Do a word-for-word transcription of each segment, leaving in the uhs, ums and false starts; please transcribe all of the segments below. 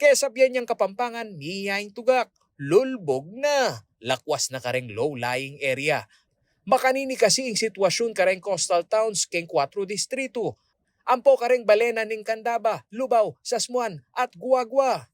Kesabian yang Kapampangan, miyayung tugak, lulbug na, lakwas na kareng low-lying area. Makanini kasi ing sitwasyun kareng coastal towns keng kuatro distritu, ampo kareng balen na ning Candaba, Lubao, Sasmuan, at Guagua.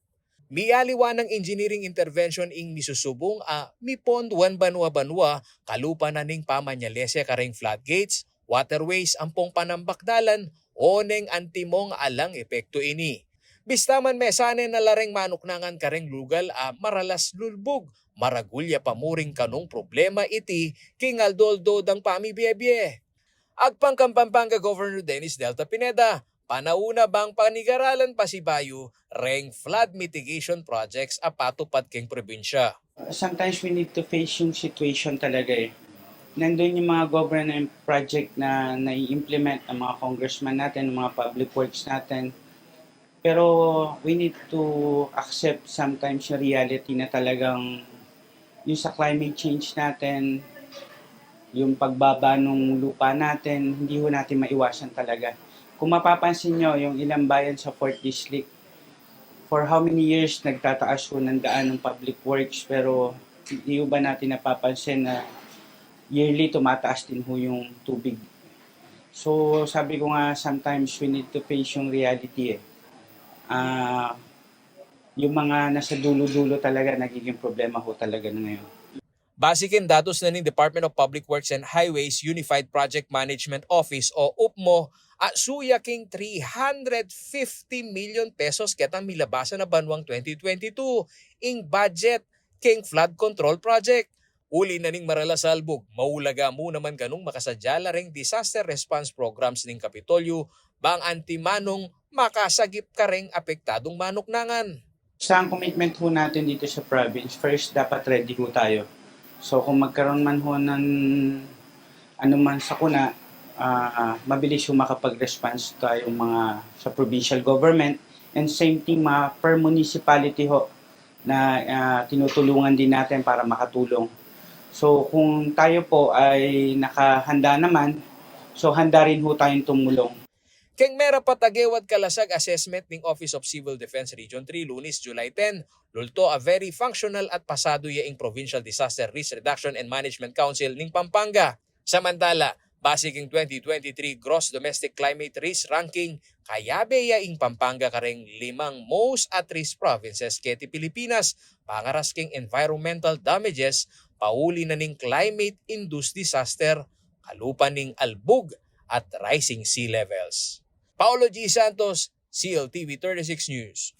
Mialiwa nang engineering intervention ing misusubung a miponduan banua-banua, kalupa na ning pamanyalese kareng floodgates, waterways, ampong panambak dalan, o neng antimong alang epektu ini. Bista man mesanen na la reng manuknangan kareng lugal a maralas lulbug, maragul ya pa murin kanung problema iti king aldo-aldo dang pamibie-bie. Agpang kang Pampanga Governor Dennis Delta Pineda, panaun na bang panigaralan pasibayu reng flood mitigation projects a patupad keng probinsya. Sometimes we need to face yung situation talaga eh. Nandun yung mga government project na nai-implement ng mga congressman natin, ng mga public works natin. Pero we need to accept sometimes yung reality na talagang yung sa climate change natin, yung pagbaba ng lupa natin, hindi ho natin maiwasan talaga. Kung mapapansin nyo, yung ilang bayan sa fourth District, for how many years nagtataas ho ng daan ng public works, pero hindi ho ba natin napapansin na yearly tumataas din ho yung tubig? So, sabi ko nga, sometimes we need to face yung reality eh. Ah, yung mga nasa dulo-dulo talaga, nagiging problema ho talaga na ngayon. Base king datos na ning Department of Public Works and Highways Unified Project Management Office o upmo, a suya king three hundred fifty million pesos ketang milabasan a banuang twenty twenty-two ing budget king flood control project. Uli na ning maralas a lubug, maulaga mu naman kanung makasadya la reng disaster response programs ning Kapitolyo bang antimanung makasagip kareng apektadung manuknangan. Sa commitment ho natin dito sa province, first dapat ready ho tayo. So kung magkaroon man ho ng anuman sakuna, ah, mabilis ho makapag-response tayo mga sa provincial government, and same thing mga per municipality ho na ah, tinutulungan din natin para makatulong. So kung tayo po ay nakahanda naman, so handa rin ho tayong tumulong. Keng merapat a gewat kalasag assessment ning Office of Civil Defense Region three, Lunes, July ten, lulto a very functional at pasado ya ing Provincial Disaster Risk Reduction and Management Council ning Pampanga. Samantala, base king twenty twenty-three Gross Domestic Climate Risk Ranking, kayabe ya ing Pampanga kareng limang most at risk provinces keti Pilipinas pangaras king environmental damages pauli na ning climate-induced disaster, kalupa ning albug at rising sea levels. Paolo G Santos, C L T V thirty-six News.